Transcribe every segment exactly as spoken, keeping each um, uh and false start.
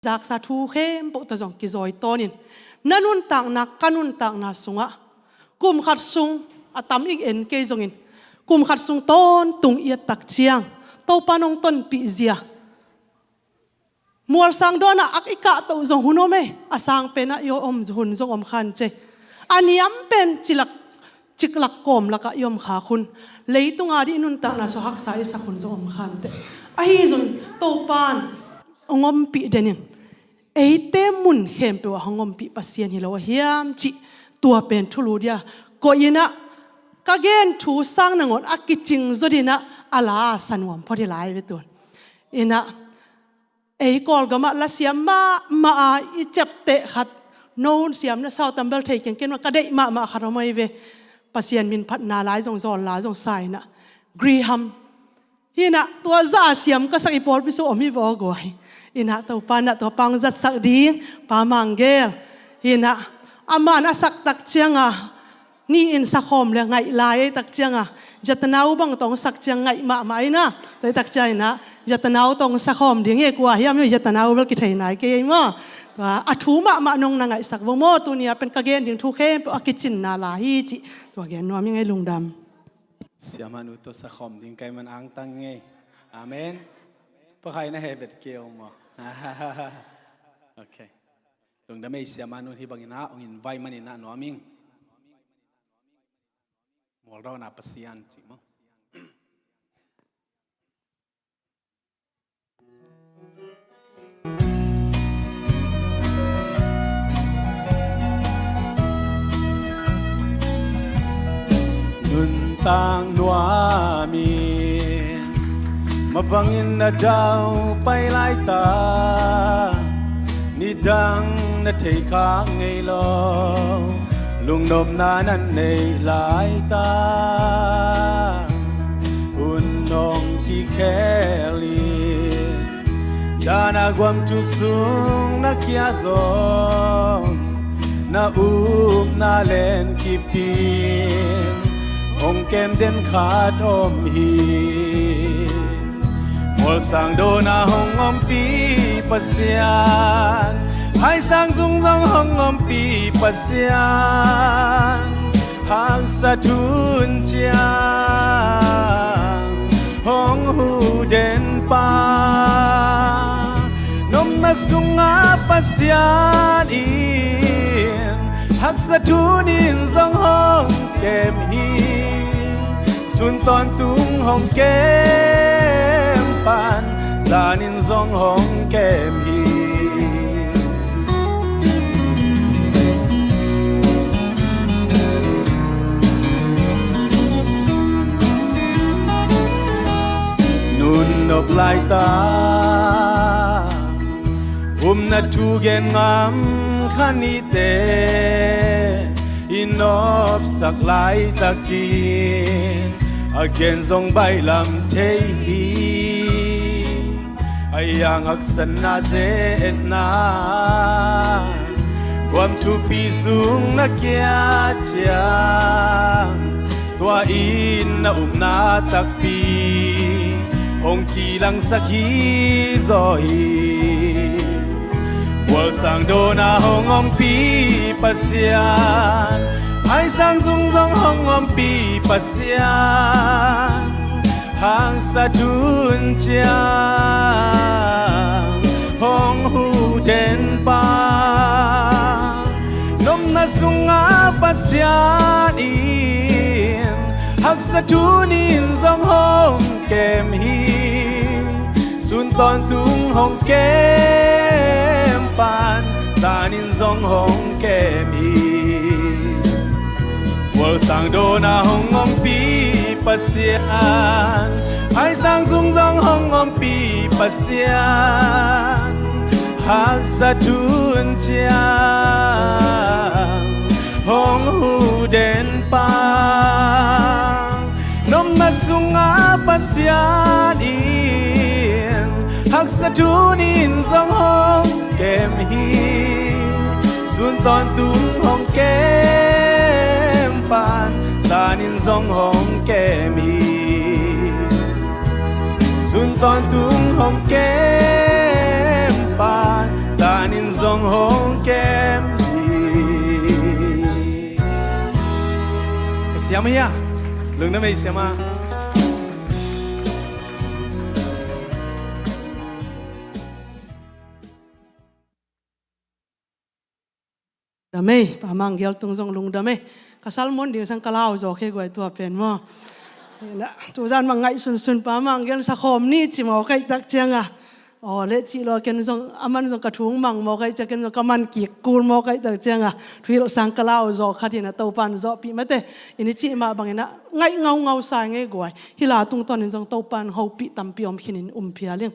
zaksa thu khempeuh tawh zong kizawi tawnin, na nuntakna, ka nuntakna sungah kum khat sung, a tam i en kei zongin, kum khat sung tawntung i et tak ciang Topa nong tonpih zia mualsang dawnah ak i kahtoh zong hun om ei. A sang penah i om hun zong om khan cei. A niam pen cilak, ciklak kawm lakah i om khak hun, leitunga dih i nuntakna sung haksa i sak hun zong om khan teh. Ahi zong Topan hong ompih denin, eite mun khempeuh ah hong ompih Pasian hi lo a hiam cih tua pen thulu dia koih inah, ka gen thu sang nangawn a kicing zaw dinah a la sa nuam phot hi lai ve tun. Inah ei Kawlgamah la siam mahmah a i ciapteh khat, no siam na sau tambel thei kengken mah ka deih mahmah khat om ahi ve. Pasian min phatna lai zong zawl la zong sa inah, Graham. Hinah tua zah a siam ka sak i pawlpi sung om hi vaw guai. Inah Topa inah tua pang zatsak ding Pa Mangel. Hinah aman a sak tak cianga ni in sakhawm le ngaih lai ei tak cianga, Jatanau bang tawng sak ciang ngaih mahmah inah, tua i tak ciang inah Jatanau tawng sakhawm ding hi. Kua hiam hi Jatanau bel kithei nai kei ei maw. Tua a thu mahmah nong na ngaihsak vo maw. Tunia pen ka gen ding thu khempeuh a kicinna la hi cih tua gen nuam hi ngei. Lungdam. Siamanu tawh sakhawm ding kai man angtang ngei. Amen. Pakhai na he bet keu maw? Okay. Lungdam ei. Siamanu hi bangin ah ong invite manin ah nuam ing. Mualdawnna Pasian cih maw. Nuntak nuamin mavangin na dau pai laita, nidang na thei khak ngei lo, lungnopna nan nei laita, hun nong kikhel in, dana guam thuk sung na kia zong, na upna len kipin hong kem den khat om hi. Mualsang dona hong ompih Pasian, haisang zung zong hong ompih Pasian, haksa thun ciang hong hu den pa, nopna sunga Pasian in haksa thun in zong hong kem hi. Sun tawntung hong kem pan, zan in zong hong kem hi. Nun nop laita, upna thu gen ngam kha nite, i nopsak laitakin a gen zong baihlam thei hi. A yang haksatna ze-etna guam thupi sung na kia ciang, tua in na upna takpi hong kilangsak hi zaw hi. Mualsang dona hong ompih Pasian, haisang zung zong hong ompih Pasian, haksa thun ciang hong hu den pa, nopna sunga Pasian in haksa thun in zong hong kem hi. Sun tawntung hong kem pan, zan in zong hong kem hi. Mualsang dona hong ompih Pasian, haisang zung zong hong ompih Pasian, haksa thun ciang hong hu den pa, nopna sunga Pasian in haksa thun in zong hong kem hi. Sun tawntung hong kem pan, zan in zong hong kem hi. Sun tawntung hong kem pan, Zong hong kem hi. Siam hi a. Lungdam ei siam a. Dam ei, Pa Mang Gel tung zong lungdam ei. Ka sermon ding sang ka lau zaw kei guai tua pen maw. Tuzan mang ngaih sunsun Pa Mang Gel sa khawm ni ci maw kaih tak ciang a. Aw le cih lo ken zong a man zong ka thung mang maw kaih ciang ken zong ka man kik kul maw kaih tak ciang a. Thuhilh sang ka lau zaw khat hi na Topan zawhpih mate. I ni cih mah bangin a ngaih ngaungau sa ngei guai. Hi la tungtawn in zong Topan hopih tampi om khin in um phial ing.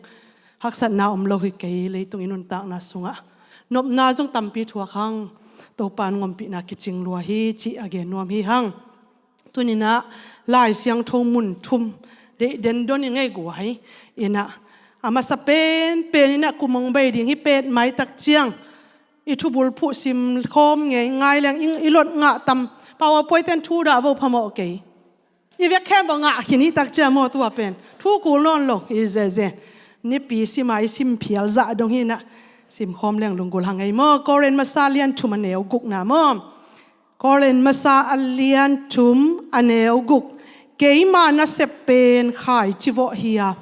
Haksatna om lo hi kei leitung i nuntakna sungah. Nopna zong tampi thuak hang. Topan ngompihna kicing lua hi cih a gen nuam hi hang. Tuninah Lai Siangtho mun thum deih dendon i ngei guai inah a masa penpen inah kum hong bei ding hi pet mai tak ciang i thubul phuh sim khawm ngei ngai leng i lot ngah tam. Powerpoint ten thu dah vo phamawh kei. I vek khempeuh ngah khin hi tak ciang maw tua pen thu kul nawn lo hi zeze. Nipi sima i sim phial zah dong hi inah sim khawm leng lunggulh hang ei maw. Korin masa lian thum a neu gukna maw. Korin masa a lian thum a neu guk. Keima nasep pen khaici vawh hi a,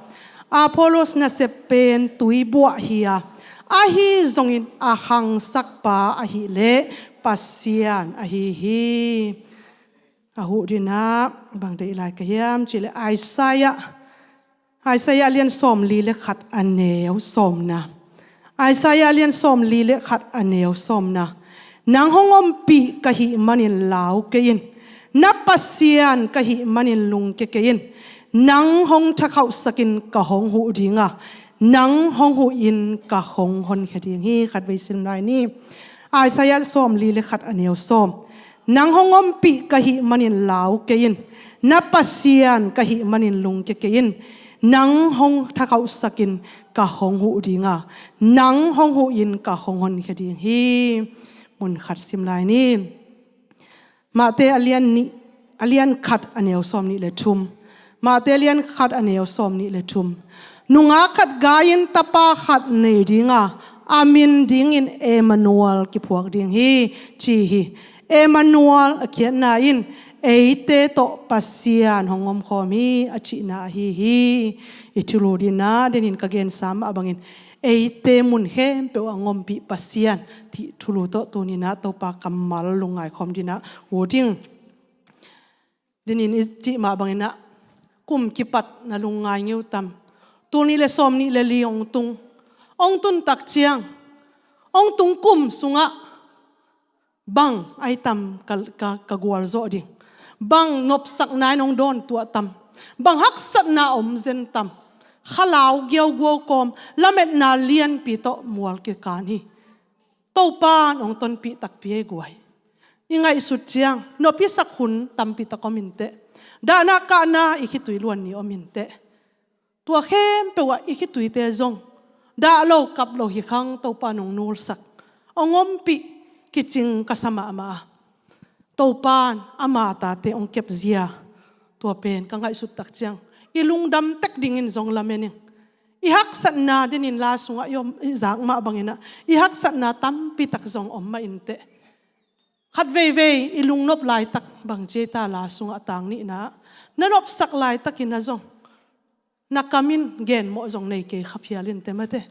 Apollos nasep pen tui buah hi a, ahi zongin a khangsakpa ahih leh Pasian ahi hi. A huh dinah bang deih lai ka hiam cih leh Isaiah Isaiah lian sawmli le khat a neu sawmna. Isaiah lian sawmli le khat a neu sawmna. Nang hong ompih ka hih manin lau kei in. Na Pasian ka hih manin lungkia kei in. Nang hong thakhauhsakin ka hong huh ding a, nang hong huhin ka hong honkhia ding hi. Khatvei sim lai ni. Isaiah sawmli le khat a neu sawm. Nang hong ompih ka hih manin lau kei in. Na Pasian ka hih manin lungkia kei in. Nang hong thakhauhsakin ka hong huh ding a, nang hong huhin ka hong honkhia ding hi. Mun khat sim lai ni. Mate a lian nih, a lian khat a neu sawm nih le thum. Mate a lian khat a neu sawm nih le thum. Nungak khat gai-in tapa khat nei ding a, a min dingin Emmanuel kiphuak ding hi ci hi. Emmanuel a khiatna in eite tawh Pasian hong omkhawm hi a cihna ahi hi. I thulu dinah denin ka gensa mah bangin eite mun khempeuh a ngompih Pasian cih thulu tawh tuninah Topa kammal lungngai khawm dinah ut ing. Denin i cih mah banginah kum kipat na lungngai ngeu tam. Tul nih le sawm nih le li hong tung. Hong tun tak ciang hong tung kum sungah bang ai tam ka, ka, ka gualzawh ding. Bang nopsakna in hong dawn tuah tam. Bang haksatna om zen tam. Khalau giauguau kawm lametna lianpi tawh mual kikan hi. Topan hong tonpih takpi ei guai. I ngaihsut ciang nop i sak hun tampi tak om inteh. Dahna kahna i khitui luan ni om inteh. Tua khempeuh ah i khituite zong dah lo kap lo hi khang Topa nong nulsak. Hong ompih kicing ka sa mahmah a. Topan ama tate hong kep zia. Tua pen ka ngaihsut tak ciang i lungdam tek dingin zong lamen ing. I haksatna denin la sungah i om i zak mah banginah i haksatna tampi tak zong om mah inteh. Khat veivei i lungnop laitak bang ci ei ta la sungah tang nihna na nopsak laitakin a zong na kam in genmawh zong nei kei kha phial inteh mate.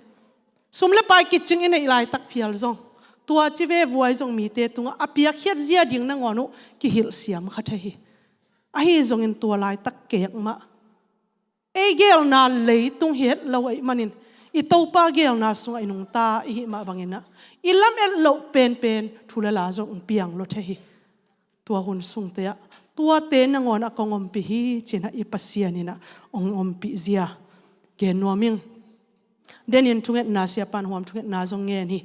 Sum le pai kicing i neih laitak phial zong tua ci ve vuai zong mite tungah a piakkhiat zia ding nangawn uh kihilh siam kha thei hi. Ahi zongin tua laitak kek mah ei geelna leitung hi het lo ahih manin i Topa geelna sungah i nungta i hih mah banginah i lam et loh penpen thu le la zong piang lua thei hi. Tua hun sungte ah tuate nangawn a kong ompih hi cinah i Pasian inah hong ompih zia gen nuam ing. Denin thungetna siapan huam thungetna zong ngen hi.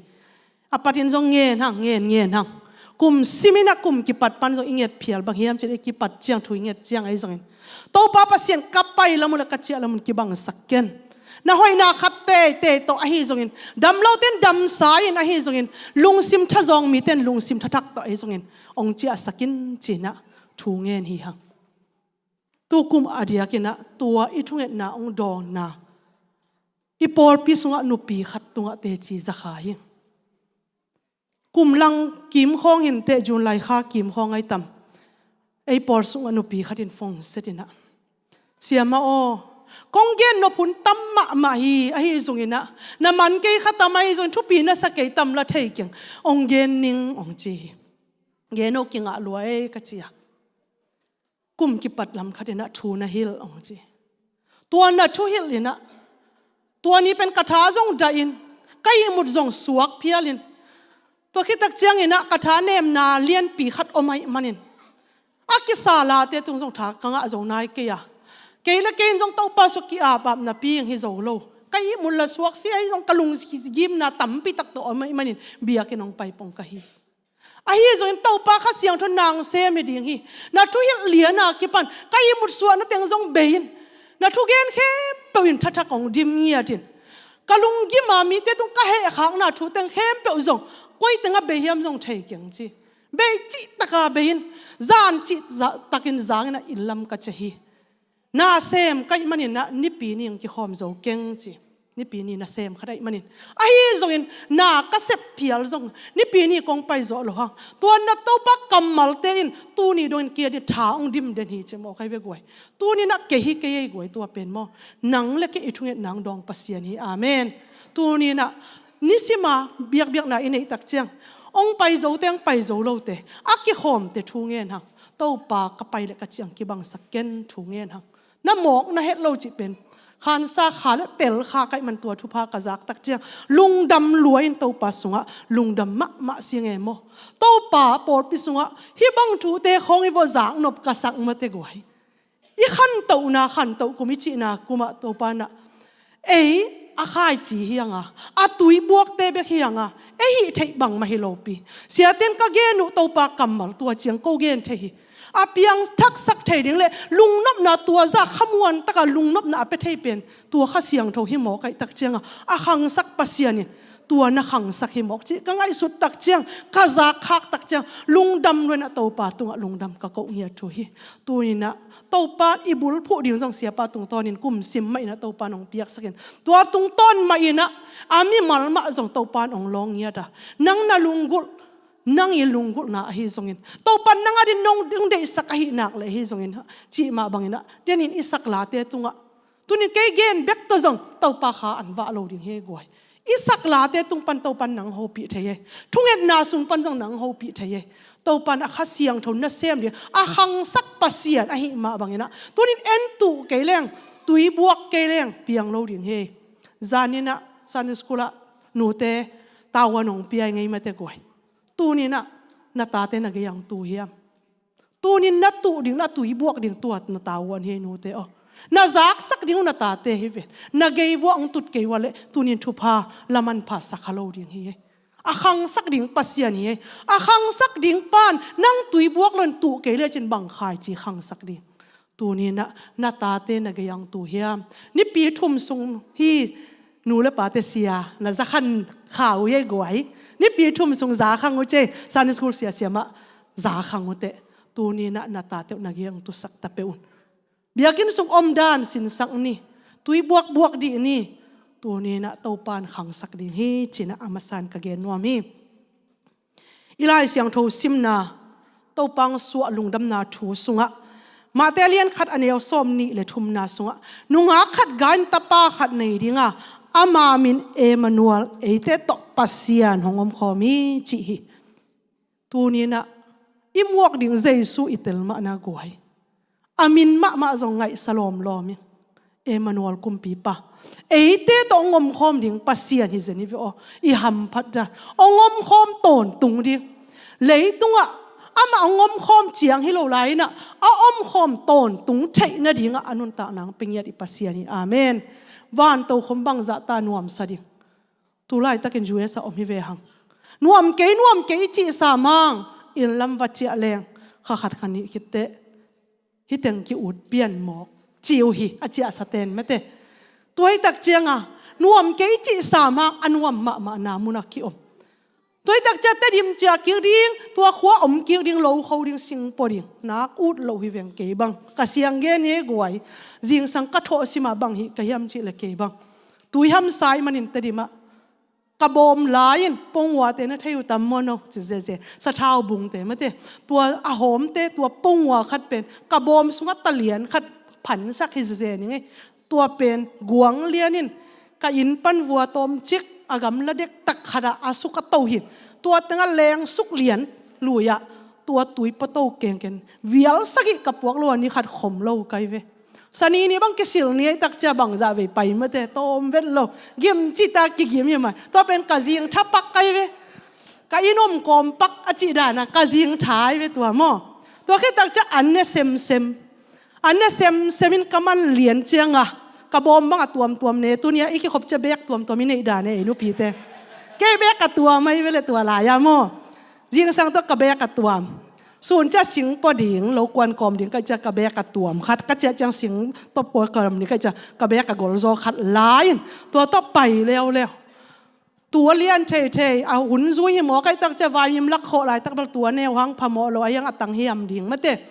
A patin zong ngen hang ngen ngen hang. Kum siminah kum kipat pan zong i nget phial bang hiam cin i kipat ciang thu i nget ciang ahi zongin Topa Pasian ka pai lam uh le ka ciah lam un kibangsak ken. Na hoihna khat teitei tawh ahi zongin dam lote in damsa in ahi zongin lungsim thazawng mite in lungsim thathak tawh ahi zongin hong ciahsak in cinah thu ngen hi hang. Tukum a diakinah tua i thungetna hong dawnna i pawlpi sungah nupi khat tungah teci zakha hi. Kum lang kim khawng hi inteh, June lai kha kim khawng ai tam. Ei pawl sungah nupi khat in phone set inah, "Siama aw, kong gen nop hun tam mahmah hi, ahi zong inah na man kei kha tam, ahi zong thupi na sa kei tam la thei keng, ong gen ning," ong ci hi. "Gen o, kingah lua ei," ka ci a. Kum kipat lam khat inah thu na hilh, ong ci. Tua na thuhilh inah, tua ni pen ka tha zong dah in, ka ihmut zong suak phial in, tua khit tak ciang inah ka tha nemna lianpi khat om ahih manin, a kisa late tung zong tha ka ngah zo nai kei a, kei le kei in zong Topa sung ki-ap ap napi hi zo lo. Ka ihmut la suak sia hi zong ka lunggimna tampi tak tawh om ahih manin biakinn ong pai pong ka hi. Ahi zongin Topa Kha Siangtho nang sem hi ding hi. Na thuhilh lian a kipan ka ihmut suahna teng zong bei in, na thugen khempeuh in thathak ong dim ngiat in, ka lunggim a mite tung ka hehkhakna thu teng khempeuh zong koi teng a bei hiam zong thei keng ci. Bei cih taka bei in, zan cih za-, takin zang inah inn lam ka ci hi. Na sem ka hih manin ah Nipi ni ong kikhawm zo keng ci. Nipi ni na sem khat ahih manin, ahi zongin na ka sep phial zong Nipi ni kong pai zawh lo hang, tua na Topa kammalte in tuni dongin kei a ding tha ong dim den hi ci mawk hi ve guai. Tuni inah kei hi kei ei guai, tua pen maw, nang le kei i thungetna ong dawng Pasian hi. Amen. Tuni inah nisima biakbiakna i neih tak ciang, ong pai zo teng pai zo lote, a kikhawmte thu ngen hang. "Topa, ka pai le ka ciang kibangsak ken," thu ngen hang. Na mawk na het lo cih pen khansa kha le tel kha ka hih man tua thupha ka zak tak ciang lungdam lua in Topa sungah lungdam mahmah sing e maw. Topa, pawlpi sungah hih bang thute khawng hi vawh zak nop ka sak mate guai. I khantohna, khantoh kum i cihna kumah Topa inah ei a khaici hi hang a, a tuibuakte bek hi hang a, ei hih theih bangmah hi lopi. Siaten ka gen uh Topa kammal tua ciang ko gen thei hi. A piangthaksak thei ding le lungnopna tua zah khamuan taka lungnopna a pia thei pen tua Kha Siangtho hi mawk ahih tak cianga, a khangsak Pasian in tua na khangsak hi mawk cih ka ngaihsut tak ciang, ka zakkhak tak ciang, lungdam lua inah Topa tungah lungdam ka koh ngiat thu hi. Tuni inah Topa i bulphuh ding zong siapa tungtawnin kum sim mah inah Topa in ong piaksak in, tua tungtawn mah inah a mimal mah zong Topa in ong lawng ngiat a, nang na lunggulh, nang i lunggulhna ahi zongin, Topa in nang a ding nong, nong deihsak ahih nak le ahi zongin, cih mah bang inah, denin i sak late tungah, tunin kei gen bek tawh zong Topa kha an vah lo ding hi guai. I sak late tung pan Topa in nang hopih thei e. Thungetna sung pan zong nang hopih thei e. Topa in a Kha Siangtho na sem ding, a khangsak Pasian ahih mah bang inah, tunin en tuh kei leng, tuibuak kei leng piang lo ding hi. Zan inah Sunday school ah nute tavuan ong pia i ngei mate guai. Tuni inah na tate na gei ong tu hiam? Tunin na tuh ding, na tuibuak ding tua na tavuan hi ei nute aw. Na zaksak ding uh na tate hi ve. Na gei vuah ong tut kei ua leh tunin thupha lamanpha sa kha lo ding hi ei. A khangsak ding Pasian hi ei. A khangsak ding pan nang tuibuak lo in tuh kei lecin bang khaici khangsak ding? Tuni inah na tate na gei ong tu hiam? Nipi thum sung hi nu le pate sia na za khan kha uh hi ei guai. Nipi thum sung za khang uh ci ei, Sunday school sia siamah za khang uh teh. Tuni inah na tate uh na gei ong tusak ta peuh un. Biakinn sung omdan sinsak ni. Tuibuak buak dih ni. Tuni inah Topa in khangsak ding hi ci inah a masa in ka gen nuam hi. I Lai Siangtho simna, Topa ong suah lungdamna thu sungah, Mate a lian khat a neu sawm nih le thumna sungah, nungak khat ga in tapa khat nei ding a, ama min Emmanuel, eite tawh Pasian hong omkhawm hi cih hi. Tuni inah i muak ding Jesu i tel mahna guai, a min mahmah zong ngaihsa lawmlawm ing. Emmanuel, kumpipa, eite tawh ong omkhawm ding Pasian hi zen hi ve aw. I hamphat dan, ong omkhawm tawntung ding. Leitungah amah ong omkhawm ciang hi lo lai inah, a omkhawm tawntung theih nadingah a nuntakna ong pia ngiat i Pasian hi. Amen. Van tokhom bangzah ta nuamsa ding. Tu laitakin U S a om hi ve hang. Nuam kei, nuam kei i cihsa mang, inn lam va ciah leng, kha khat kha nih khit teh, hih teng ki-ut pian mawk ci uh hi, a ciahsa ten mate. Tua hi tak cianga nuam kei i cihsa mang, a nuam mahmahna munah ki-om. Tua hi tak ciang Tedim ciah kik ding, tua khua om kik ding, lo kho ding, sing pua ding, nak ut lo hi veng kei bang. Ka siang gen hi guai, zingsang ka thawh simah bang hi ka hiam cih le kei bang. Tuiham sa ahih manin Tedim ah Ka bawm lai in ponghuate na thei uh tam maw no, ci zeze. Sathau bungte mate, tua a hawmte, tua ponghuate khat pen ka bawm sungah talian khat phansak hi zeze ning ei. Tua pen guang lian in ka inn pan vua tawmcik a gamla dektak khatah a suk a to hi. Tua tengah lengsuk lian lui-ah tua tui pato kengken vial sagih ka puak lo a ni khat khom lo kai ve. Sani ni bang kisil ni ei takcia bangzah vei pai mate, tawm vet lo. Gim cita kigim hi mai. Tua pen ka zing tha pak kai ve. Ka inn om kawm pak a cih dana ka zing tha ai ve tua maw. Tua khit takcia an ne semsem. An ne semsem in ka man lian cianga ka bawm bang a tuamtuam ne, tunia i kikhop cia bek tuamtuam i neih dane ei nupite. Kei bek a tuam ai ve le tua lai-a maw. Zingsang tawh ka bek a tuam. Sun cia sing pua ding, lo kuan kawm ding ka cia ka bek a tuam khat, ka cia ciang sing tawh pua kawm ding ka cia ka bek a golzaw khat lai in tua tawh pai leuleu. Tua lian theithei a hun zui hi maw, kai takcia vaimim lak khawh laitak bel tua neu hang phamawh lo a hiang a tang hiam ding mate.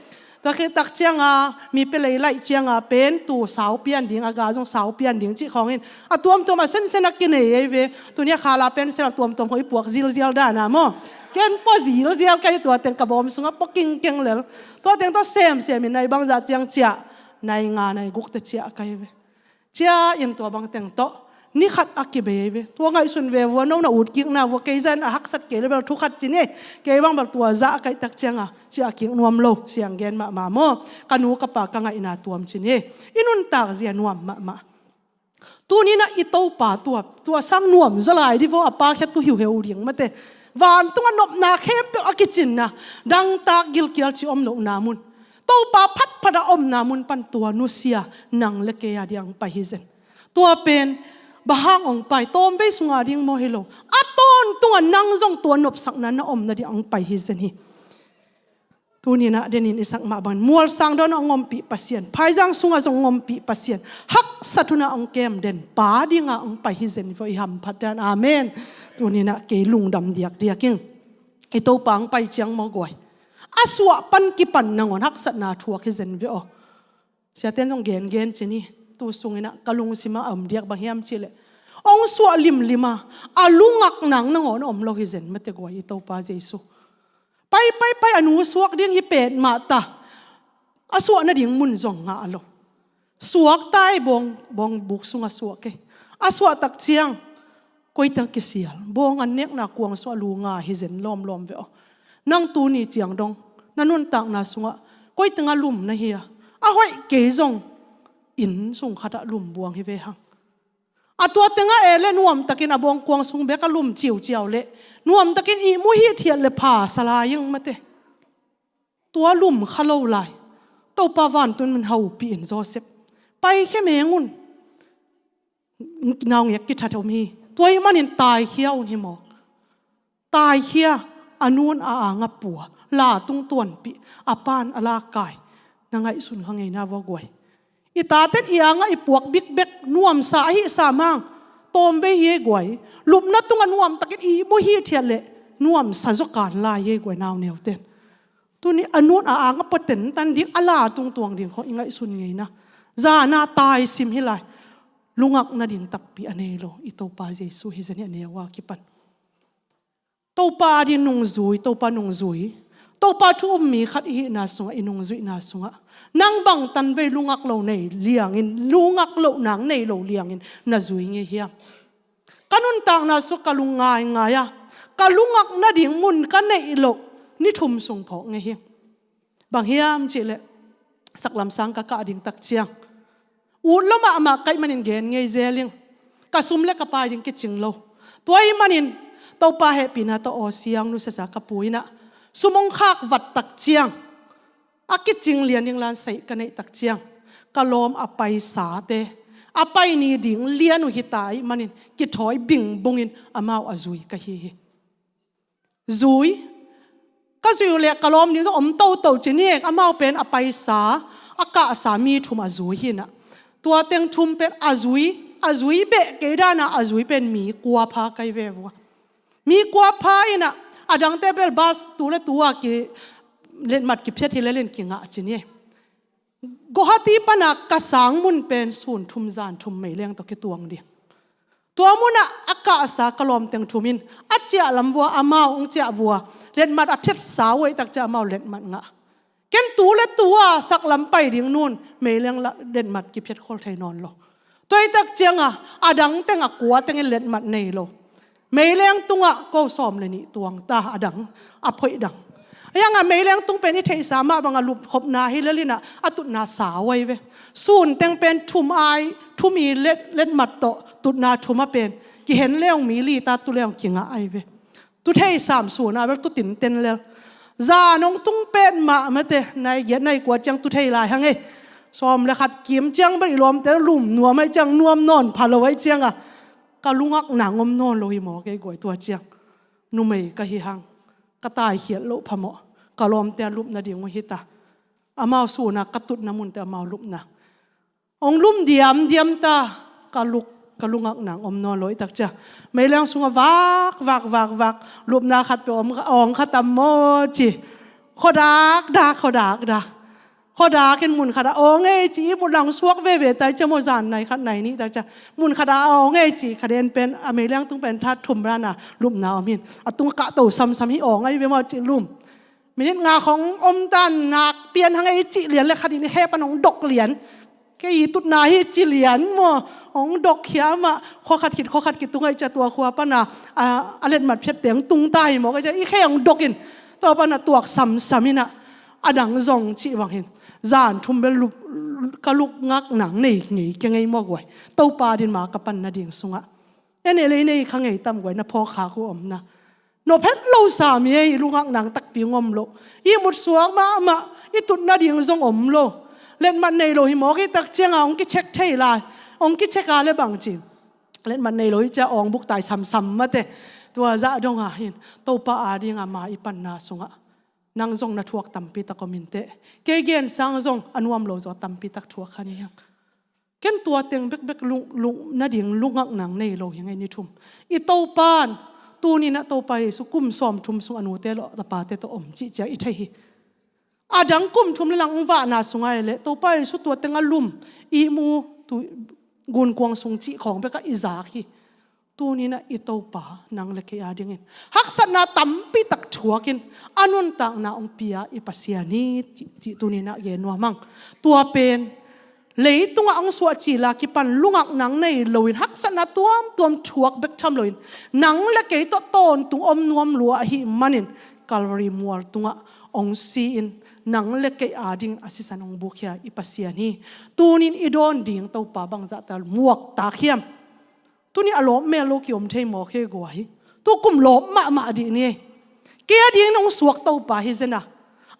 Tua khit takcianga mi pelei laih cianga pen tu sau pian ding, a ga zong sau pian ding cih khawngin a tuamtuam a sensen a kinei ei ve. Tunia khala pen sel a tuamtuam khawng i puak zilzial dana maw. Ken pua zilzial kai tua teng ka bawm sungah pua kingkeng lel. Tua teng tawh semsem in nai bangzah ciang cia nai nga nai guk te cia kai ve. Cia in tua bang teng tawh ni khat a kibei ve. Tua ngaihsun ve vua, no na ut kikna vua, kei zan a haksat kei le bel thu khat ci ni. Kei bang bel tua zah a kaihtak cianga cia kik nuam lo, siang gen mahmah maw. Ka nu ka pa ka ngaihna tuam ci ni. I nuntak zia nuam mahmah. Tuninah i Topa tua, tua sang nuam zaw lai di vaw a pa khia tu hiuheu ding mate. Vantungah nopna khempeuh a kicinna, dangtak gilkial ci om lohna mun. Topa phatphat a omna mun pan tua nusia nang le kei a diang pai hi zen. Tua pen bang hang ong pai, tawmvei sunga ding maw hi lo. A tawntunga nang zong tua nopsakna na omna diang ong pai hi zen hi. Tuninah denin i sak mah bangin mualsang dawnah ong ompih Pasian, phaizang sungah zong ong ompih Pasian, haksat hunah ong kem den pa dinga ong pai hi zen vaw i hamphat dan. Amen. Tuninah kei lungdam diakdiak ing. I Topa ong pai ciang maw guai. A suah pan kipan nangawn haksatna thuak hi zen ve aw. Siaten zong gengen ci ni. Tu sunginah ka lungsima a om diak bang hiam cihleh, ong suah limlima a lungak nang nangawn a om lo hi zen mate guai i Topa Jesu. Pai pai pai a nu suak ding hi pet mah ta. A suah nading mun zong ngah lo. Suak ta ei, bawng, bawng buk sungah suak ei. A suah tak ciang koi teng kisial, bawng an nekna kuang suah lu nga hi zen lawmlawm ve aw. Nang tuni ciang dong na nuntakna sungah koi tengah lum na hi a, a hoih kei zong inn sung khatah lum buang hi ve hang. A tua tengah e le nuamtakin a bawng kuang sung bek a lum ciuciau le nuamtakin ihmu hithiat le pha sa lai ing mate. Tua lum kha lo lai. Topa vantun min hopih in Joseph, pai khia meng un. Naungek kithat om hi. Tua ih manin taikhia un hi mawk. Taikhia, a nun a anga pua, la tung tuanpih, a pan a la kai. Na ngaihsun kha ngeina vaw guai. I taten i anga i puak bikbek nuamsa ahi sa mang. Tawmvei hi ei guai. Lupna tunga nuamtakin ihmu hithiat le nuamsa zaw kan lai hi ei guai nauneuten. Tuni a nun a anga pua tentan ding, a la tungtuang ding khawng i ngaihsun ngeina. Zana taisim hi lai. Lungak nading takpi a nei lo i Topa Jesu hi zen hi a neu a kipan. Topa a ding nungzui, Topa nungzui. Topa thu um mi khat i hihna sungah, i nungzuihna sungah nang bang tanvei lungak lo nei liangin, lungak loh nang nei lo liangin na zui ngei hiam? Ka nuntakna sungah ka lung ngaingai a, ka lungak nading mun ka neih loh ni thum sung phawk ngei hi. Bang hiam cihleh, saklamsang ka kah ding tak ciang ut lo mahmah ka ih manin gen ngei zel ing. Ka sum le ka pai ding kicing lo. Tua ih manin Topa hehpihna tawh aw siang nusiasa ka pu inah sum ong khak vat tak ciang, a kicing lian ding lansaih ka neih tak ciang, ka lawm a paisate a pai ni ding lian uh hita ih manin kithawi bingbungin amau a zui ka hi hi. Zui. Ka zui uh leh ka lawm ding zong om toto ci ni. Amau pen a paisa, a kahsa mi thum a zui hinah. Tua teng thum pen a zui, a zui beh kei dana a zui pen mi kua pha kai ve vua. Mi kua pha inah, a dangte bel bas tu le tu a ki letmat kiphiat hi le len kingah ci ni. Guwahati pana ka sang mun pen sun thum zan thum mei leng tawh kituang ding. Tua munah a kahsa ka lawmteng thum in a ciah lam vua, amau hong ciah vua, letmat a phiatsa uh ahih tak ciang amau letmat ngah. Ken tu le tu a saklam pai ding nun meileng letmat kiphiat khol thei nawn lo. Tua ahih tak ciangah a dang teng, a kua teng in letmat nei lo. Meileng tungah ko sawm le nih tuang ta, a dang a phoih dang. A hiangah meileng tung pen i theihsa mah bangah lupkhopna hi lel inah a tutna sau ahi ve. Sun teng pen thum ai, thum i let, letmat tawh tutna thum a pen kihen leong mi li ta tu leong kingah ahi ve. Tu thei sam sun a bel tu tinten lel. Zan hong tung pet mah mate, nai giat nai kua ciang tu thei lai hang ei. Sawm le khat kim ciang bel i lawmte lum nuam ahi ciang, nuam nawn pha lo ahi ciangah ka lungak nang om nawn lo hi maw kei guai tua ciang. Numei ka hi hang, ka taikhiat loh phamawh, ka lawmte a lupna ding uh hi ta. Amau sunah ka tutna munte amau lupna. Hong lum diamdiam ta, ka luk, ka lungak nang om nawn lo ahih tak ciang. Meileng sungah vak, vak, vak, vak, lupna khat peuh om, awng kha tam maw ci. Khuadak dak, khuadak dak. Khuadak in mun khatah awng ei ci, i mut lang suak veve tai ciang maw, zan nai khat nai nih tak ciang. Mun khatah awng ei ci, kha den pen, a meileng tung pen that thum rana lupna om hin. A tung kah to samsam hi awng ahi ve maw ci lum. Minit nga khong om tan nak pian hang ei cih lian le khat in i khe pan hong dok lian. Kei i tutna hi ci lian maw, hong dok hiam ah, khua khat khit, khua khat khit tung ahi ciang tua khua pana, a, a letmat phiat teng tung ta hi maw, kei ciang i khe hong dok in, tua pana tuak samsam inah, a dang zong cih bang hin. Zan thum bel lup, ka lungak nang nei ngei kei ngei maw guai. Topa din ma ka panna ding sungah. En ei lei nei kha ngei tam guai na phawk khak uh omna. Nop het lo sam hi ei, i lungak nang takpi ngom lo. I mut suak mahmah, i tutna ding zong om lo. Letmat nei lo hi mawk i tak ciangah hong kicheck thei lai. Hong kicheck a le bang ci. Letmat nei lo hi ciah awng buk tai samsam mate. Tua zah dongah hin Topa a dingah ma i panna sungah nang zong na thuak tampi tak om inteh. Kei gen sang zong a nuam lo zaw tampi tak thuak kha ni hiang. Ken tua teng bekbek lung, lung, na ding lungak nang nei lo hi ngei ni thum. I Topan, tuninah Topa Jesu kum sawm thum sung a nute lawh, a pate tawh om cih ciang i thei hi. A dang kum thum le lang vahna sungah le Topa Jesu tua teng a lum, i mu, tu, gunkuang sung cih khawng bekah i zak hi. Tuninah i Topa nang le kei a dingin haksatna tampi tak thuakin a nuntakna hong pia i Pasian hi, cih, cih tuninah gen nuam hang. Tua pen leitungah hong suah cila kipan lungak nang nei loin haksatna tuamtuam thuak bek tham loin nang le kei tawh tawntung om nuam lua ahih manin Calvary mual tungah hong si-in nang le kei a dingin a sisan hong bukkhia i Pasian hi. Tunin i dawn ding Topa bangzahta muak tak hiam? Tuni a lawp mel lo kiom thei mawk hi guai. Tu kum lawp mahmah dih ni. Kei a ding nong suak Topa hi zen a,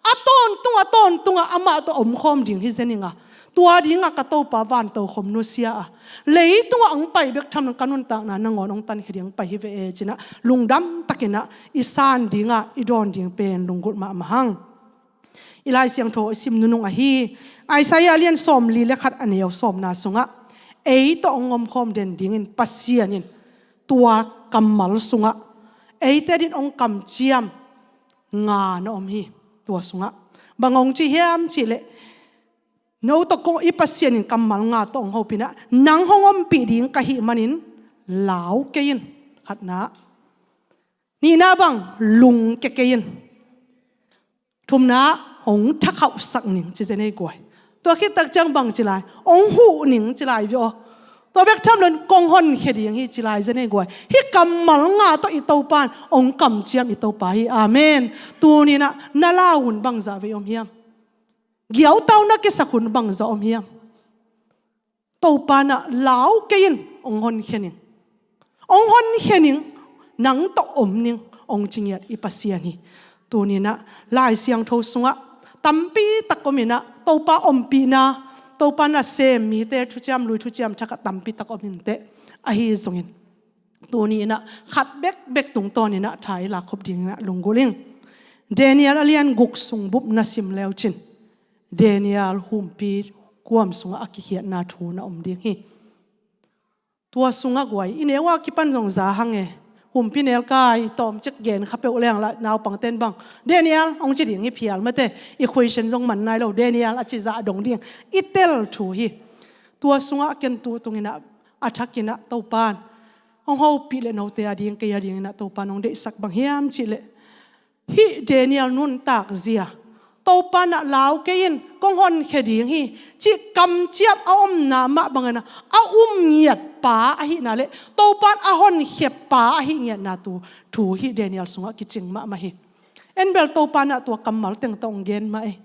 a tawntung, a tawntung a amah tawh omkhawm ding hi zen ing a, tua dingah ka Topa vantokhom nusia a, leitungah hong pai bek tham lo ka nuntakna nangawn hong tankhia ding hong pai hi ve e cinah lungdam takinah i san dingah i dawn ding pen lunggulh mahmah hang. I Lai Siangtho i sim nunung ahi Isaiah lian sawmli le khat a neu sawmna sungah ei tawh hong omkhawm den dingin Pasian in tua kammal sungah eite din hong kamciam nga na om hi. Tua sungah bang hong ci hiam cihleh, no tawh ko i Pasian in kammal nga tawh hong hopinah nang hong ompih ding ka hih manin lau kei in. Khatna. Nihna bang, lungke kei in. Thumna, hong thakhauhsak ning ci zen ei guai. Tua khit tak ciang bang ci lai, hong huh ning ci lai ve aw. Tua bek tham loin kong honkhia ding hi ci lai zen ei guai. Hih kammal nga tawh i Topan hong kamciam i Topa hi. Amen. Tuninah na lau hun bangzah vei om hiam? Giautau na kisak hun bangzah om hiam? Topa na lau kei in, hong honkhia ning. Hong honkhia ning, nang tawh om ning, hong ci ngiat i Pasian hi. Tuninah Lai Siangtho sungah tampi tak om inah Topa ompihna, Topa nasem mite thuciam lui, thuciam thakah tampi tak om inteh. Ahi zongin tuni inah khat bekbek tungtawn inah tha i lakkhop dinginah lunggulh ing. Daniel a lian guk sung bup na sim leucin Daniel humpi kuam sungah a kikhiatna thu na om ding hi. Tua sungah guai i neu a kipan zong za hang e. Humpi nelkai tawmcik gen kha peuh leng lah naupangten bang Daniel hong ci ding hi phial mate. Equation zong man nai lo, Daniel a ci zah dong ding i tel thu hi. Tua sungah ken tu tunginah a thakinah Topan Hong hopih le note a ding, kei a ding in ah Topa nong deihsak bang hiam cih leh, hih Daniel nuntak zia, Topa in ah lau kei in, kong honkhia ding hi cih kamciam a omna mah bangin ah a um ngiat pa ahihna le Topa in a honkhia pa ahih ngiatna tu thu hih Daniel sungah kicing mahmah hi. En bel Topa in ah tua kammal teng tawh hong gen mah ei.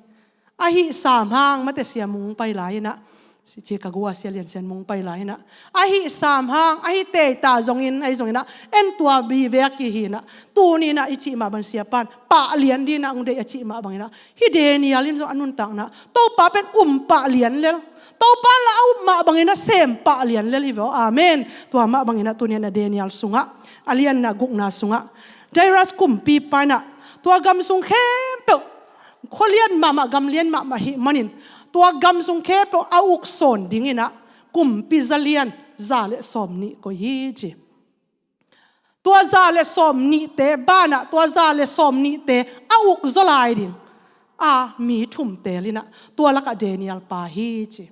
Ahi sam hang, mate, Sia Mung pai lai in ah, ci ka gua Sia Lian Sian Mung pai lai in ah, ahi sam hang, ahi teita zongin, ahi zongin ah, en tua bi vek i hi in ah, tuni in ah i cih mah bang Sia pan pah lian ding in ah hong deih a cih mah bangin ah, hih Daniel in zong a nuntakna Topa pen um pah lian lel, Topa la a um mah bangin ah sem pah lian lel hi ve aw. Amen. Tua mah bangin ah tuni in ah Daniel sungah, a lianna gukna sungah, Darius kumpipa in ah tua gam sung khempeuh, khua lian mahmah, gam lian mahmah ahih manin, tua gam sung khempeuh a uk sawn ding in ah kumpi za lian za le sawm nih koih hi ci. Tua za le sawm nihte banah, tua za le sawm nihte a uk zaw lai ding a mi thum teel in ah, tua lakah Daniel pa hi ci.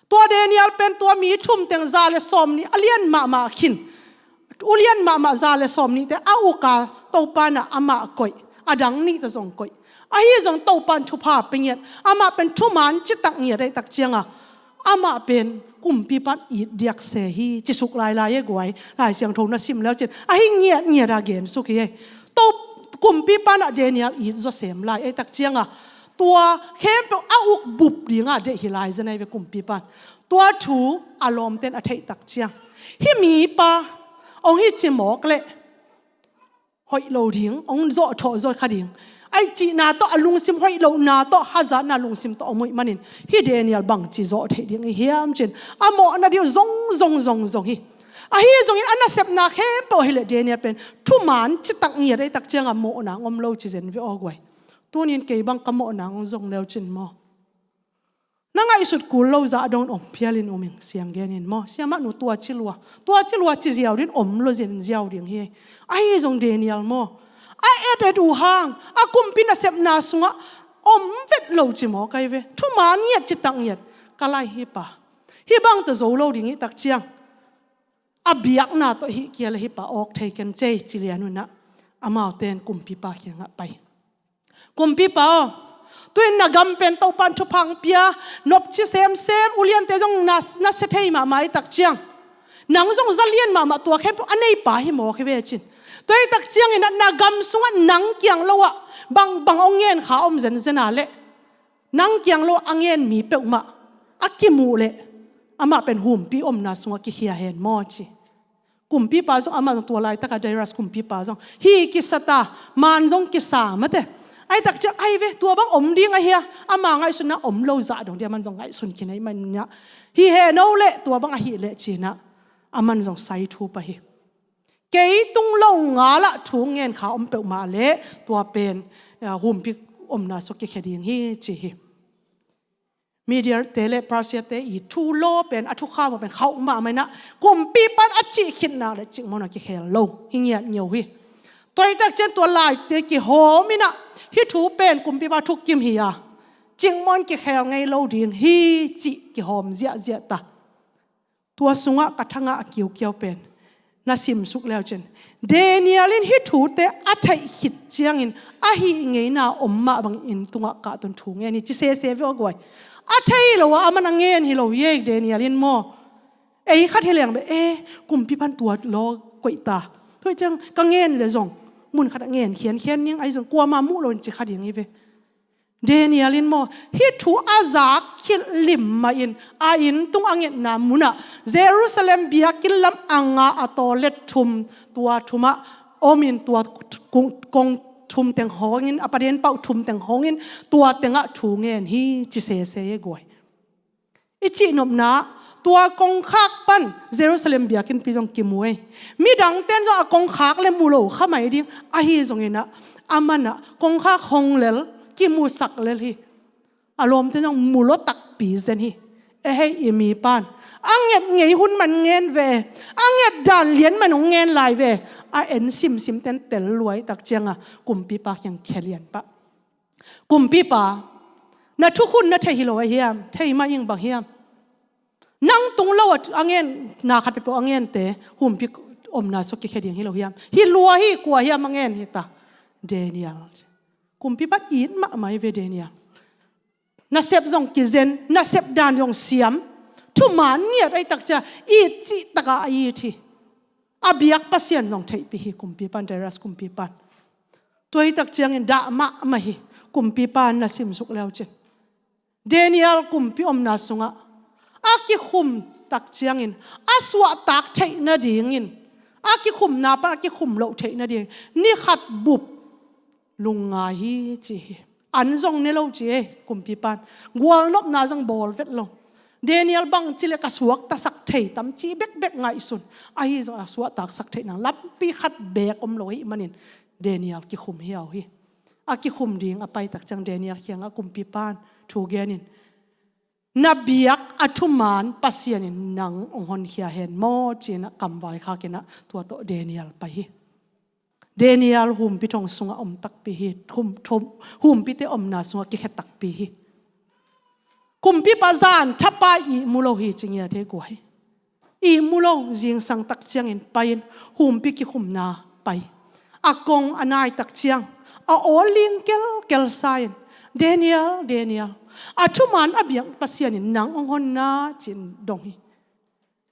Tua Daniel pen tua mi thum teng za le sawm nih a lian mahmah khin, u lian mahmah za le sawm nihte a uk a, Topa in ah amah koih, a dang nihte zong koih. Ahi zong Topa in thupha pia ngiat, amah pen thuman citak ngiat ahih tak ciangah, amah pen kumpipa in it diak se hi, ci suk lailai e guai, Lai Siangtho na sim leu cin, ahi ngiatngiat a gen suk hi e. To, kumpipa in ah Daniel it zaw sem lai ahih tak ciangah, tua khempeuh a uk bup ding a deih hi lai zen ahi ve kumpipa in. Tua thu a lawmte in a theih tak ciang, hih mipa hong hi ci mawk leh hoih lo ding, hong zawh thawh zaw kha ding, ahi cihna tawh, a lungsim hoih lohna tawh, hazatna lungsim tawh om uh ahih manin, hih Daniel bangci zawh theih ding i hiam cin, a mawhna ding uh zong zong zong zong hi. Ahi zongin a nasepna khempeuh hi leh Daniel pen thuman citak ngiat ahih tak ciangah mawhna hong om lo ci zen ve aw guai. Tunin kei bang ka mawhna hong zong leu cin maw, na ngaihsut kul lo zah dongin om phialin um ing, siang genin maw, siamah nu tua ci lua, tua ci lua ci ziau ding om lo zen ziau ding hi. Ahi zong Daniel maw, a et et uh hang, a kumpi nasepna sungah om vet lo ci mawk ahi ve. Thuman ngiat citak ngiat ka lai hi pa, hih bang tawh zo lo ding ahih tak ciang, a biakna tawh hih kia le hih pa awk thei ken cei ci lian un ah, amaute in kumpipa kiangah pai. Kumpipa aw, tuin na gam pen Topa in thupha hong pia, nopci semsem, uliante zong na, na sia thei mahmah ahih tak ciang, nang zong za lian mahmah, tua khempeuh a neipa hi mawk hi ve cin. Tua ahih tak ciangin ah na gam sungah nang kiang lo ah bang bang hong ngen kha om zenzen a leh, nang kiang lo a ngen mi peuhmah a kimuh leh amah pen humpi omna sungah kikhia hen maw ci. Kumpipa zong, amah zong tua laitakah Darius kumpipa zong hi kisa ta, man zong kisa mate. Ahih tak ciang ahi ve, tua bang om ding ahi a, ama ngaihsutna om lo zah dong ding aman zong ngaihsun khin ahih manin ah, hi hen aw leh, tua bang ahih leh ci-in ah aman zong sai thu pah hi. Kei tung lo ngalah thu ngen kha om peuhmah leh tua pen, eh, humpi omna sungah kikhia ding hi ci hi. Media-te le Persia-te i thu law pen, a thukham pen khauh mahmah in ah, kumpipa in a cih khitna le cikmawhna kikhel lo hi ngiat ngeu hi. Tua ahih tak ciang tua laite kihawm in ah, hih thu pen kumpipa thukim hi a, cikmawh in kikhel ngei lo ding hi cih kihawm ziahziah ta. Tua sungah ka thangah a kiukiau pen na simsuk leu cin, Daniel in hih thute a theih khit ciangin a hih ngeina om mah bangin inn tungah kahton thu ngen hi ci sese ve aw guai. A thei lo a, aman a ngen hi lo hi ei Daniel in maw. Ei khat hi leng beh, eh, kumpipa in tua law koih ta, tua ciang ka ngen le zong mun khatah ngen khiankhian ning, ahi zong kuamah muh loin ci kha ding hi ve. Daniel in maw, hih thu a zak khit lim mahin a inn tung a ngetna munah, Jerusalem biakinn lam a nga a tawlet thum, tua thumah omin tua kong, kong thum teng hawngin, a paden pauh thum teng hawngin, tua tengah thu ngen hi ci sese e guai. I cihnopna, tua kongkhak pan Jerusalem biakinnpi zong kimu ei. Midangte in zong a kongkhak le mu lo kha mai ding, ahi zongin ah, aman ah kongkhak hong lel, kimusak lel hi. A lawmte in zong mu lo takpi zen hi. Ehei, i mipa in a nget ngei hun man ngen ve, a nget dan lian man hong ngen lai ve. A en simsimte in tel lua ahih tak ciangah kumpipa kiang khia lian pah. Kumpipa, na thukhun na thei hi lo a hiam? Thei mah ing, bang hiam? Nang tung lo a ngen, na khat peuhpeuh a ngente, humpi omna sungah kikhia ding hi lo hiam? Hi lua hi, kua hiam a ngen hi ta? Daniel. Kumpipa in it mahmah hi ve Daniel. Nasep zong kizen, nasep dan zong siam. Thuman ngiat ahih tak ciang it cih takah a it hi. A biak Pasian zong theihpih hi kumpipan, Darius kumpipan. Tua ahih tak ciangin dah mahmah hi, kumpipan na simsuk leucin. Daniel kumpi omna sungah a kikhum tak ciangin a suahtak theih nadingin, a kikhumna pan a kikhum loh theih nading ni khat bup lungngai hi ci hi. An zong ne lo ci e kumpipan. Gualnopna zong bawl vet lo. Daniel bang ci le ka suaktasak thei tam ci bekbek ngaihsun. Ahi zong a suahtaksak theih nang lampi khat beek om lo ahih manin Daniel kikhum hiau hi. A kikhum ding a pai tak ciang Daniel kiangah kumpipan thu genin, na biak a thuman Pasian in nang hong honkhia hen maw ci-in ah kamvai khakin ah tua tawh Daniel pai hi. Daniel humpi thong sungah om takpi hi. Hum, thum, humpite omna sungah kikhia takpi hi. Kumpipa zan thapa ihmu lo hi ci ngiat hi kua hi. Ihmu lo, zingsang tak ciangin pai-in humpi kikhumna pai. A kong a nai tak ciang a awl ling kelkel sa-in, Daniel, Daniel, a thuman a biak Pasian in nang hong honna ci-in dong hi.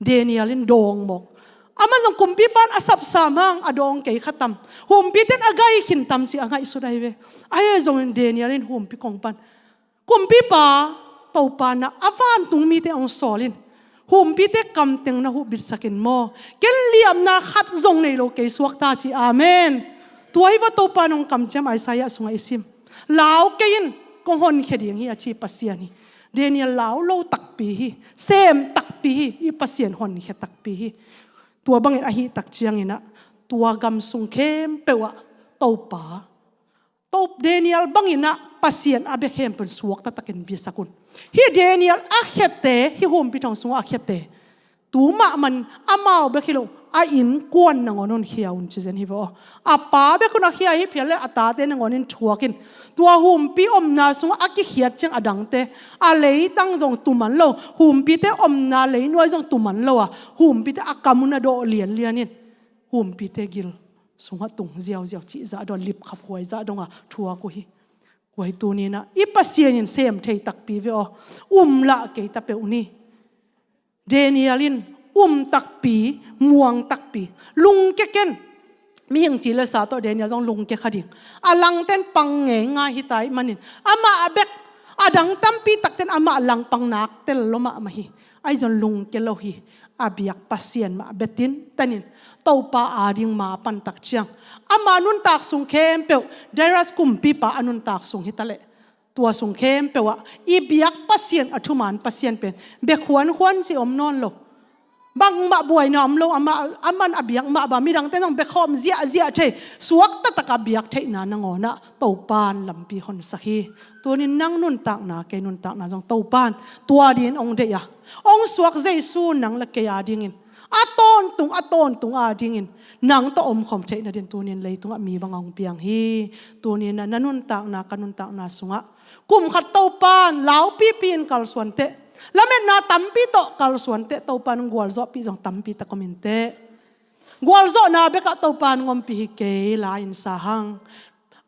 Daniel in dawng mawk. Aman zong kumpipan a sapsam hang a dawng kei kha tam, humpite in a gai khin tam ci a ngaihsut ahi ve. Ahi zongin Daniel in humpi kong pan, kumpipa, Topa na a vantung mite hong sawl in, humpite kamteng na huhbitsak in maw, ken liamna khat zong nei lo kei suak ta ci. Amen. Tua hi va Topa nong kamciam Isaiah sungah i sim. Lau kei in, kong honkhia ding hi a ci Pasian hi. Daniel lau lo takpi hi, sem takpi hi, i Pasian honkhia takpi hi. Tua bangin ahih tak ciangin ah tua gam sung khempeuh ah Topa, Topa Daniel bangin ah Pasian a bia khempeuh in suakta takin biasak un. Hi Daniel a khiate, hi humpi thong sungah a khiate, tu mahmah in amau bek hi lo, a innkuan nangawn honkhia un ci zen hi ve aw. A pa bek hun a khia hi phial le a tate nangawn in thuak in. Tua humpi omna sungah a kikhiat ciang a dangte, a leitang zong tuman lo, humpite omna leinuai zong tuman lo a, humpite a kam un a dawh lianlian in, humpite gil sungah tung ziauziau cih zah dong, lipkhaphuai zah dong a thuak uh hi. Kua hi tuni-in ah i Pasian in sem thei takpi ve aw. Um lah kei ta peuh ni. Daniel in um takpi, muang takpi, lungkia ken. Mihing ci le sa tawh Daniel zong lungkia kha ding. A langten pang ngeingai hi ta ahih manin amah bek, a dang tampi takten amah langpang nak tel lo mahmah hi. Ahi zong lungkia lo hi. A biak Pasian mah bia tinten in Topa ading ma pan tak ciang, ama nuntak sung khempeuh, Darius kumpipa a nuntak sung hi ta leh, tua sung khempeuh ah i biak Pasian, a thuman Pasian pen bia khuankhuan ci om nawn lo. Bangmah buaina om lo, amah, aman a biak mah bang, midangte zong bia khawm ziahziah thei, suakta tak a biak theihna nangawn ah Topan lampi honsak hi. Tunin nang nuntakna, kei nuntakna zong Topan tua dingin hong deih a, hong suak Jesu nang le kei adingin, a tawntung, a tawntung adingin nang tawh omkhawm theih nadin tunin leitungah mi bang a hong piang hi. Tunin na, na nuntakna, ka nuntakna sungah kum khat Topan laupipi in kalsuan teh, lametna tampi tawh kalsuan teh, Topan hong gualzawhpih zong tampi tak om in teh. Gualzawhna bekah Topan hong ompih hi kei, la-in sa hang.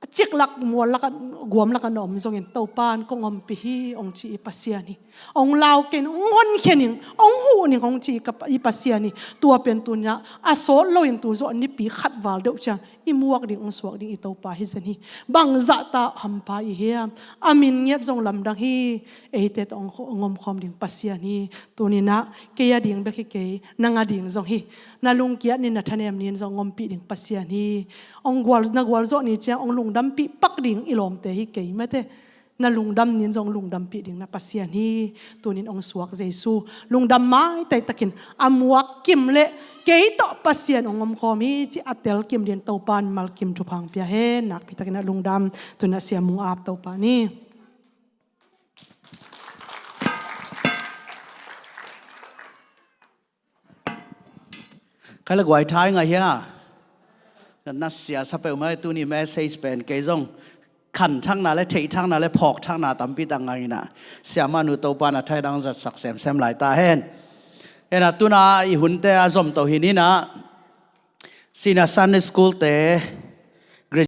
Ciklak, muallak, guamlak a na om zongin Topan kong ompih hi hong ci i Pasian hi. Hong lau kei in, hong honkhia ning, hong huh ning hong ci i Pasian hi. Tua pen tunin ah a sawt loin tu zawh nipi khat val deuh ciang i muak ding, hong suak ding i Topa hi zen hi. Bangzah ta hampha i hiam? A min ngiat zong lamdang hi. Eite tawh hong, hong omkhawm ding Pasian hi. Tunin ah kei ading bek hi kei, nang ading zong hi. Na lungkiat ni, na thanem ni in zong hong ompih ding Pasian hi. Hong gual, na gualzawh ni ciang hong lungdampih pak ding i lawmte hi kei mate. Na lungdam ni in zong lungdampih ding na Pasian hi. Tunin hong suak Jesu, lungdam maitai takin a muak kim le kei tawh Pasian hong omkhawm hi ci a telkim dingin Topan malkim thupha hong pia hen. Nakpi takin a lungdam. Tunin a siam mung ap Topa ni. Kha le guai thai ngai hia. Na sia sa peuhmah, tuni message pen kei zong khanthakna le theihthakna le phawkthakna tampi tak ngai ina, siamah nu Topa na thaidang zatsak semsem lai ta hen. Ena tuna i hunte a zom to hi ni na, sina Sunday school te,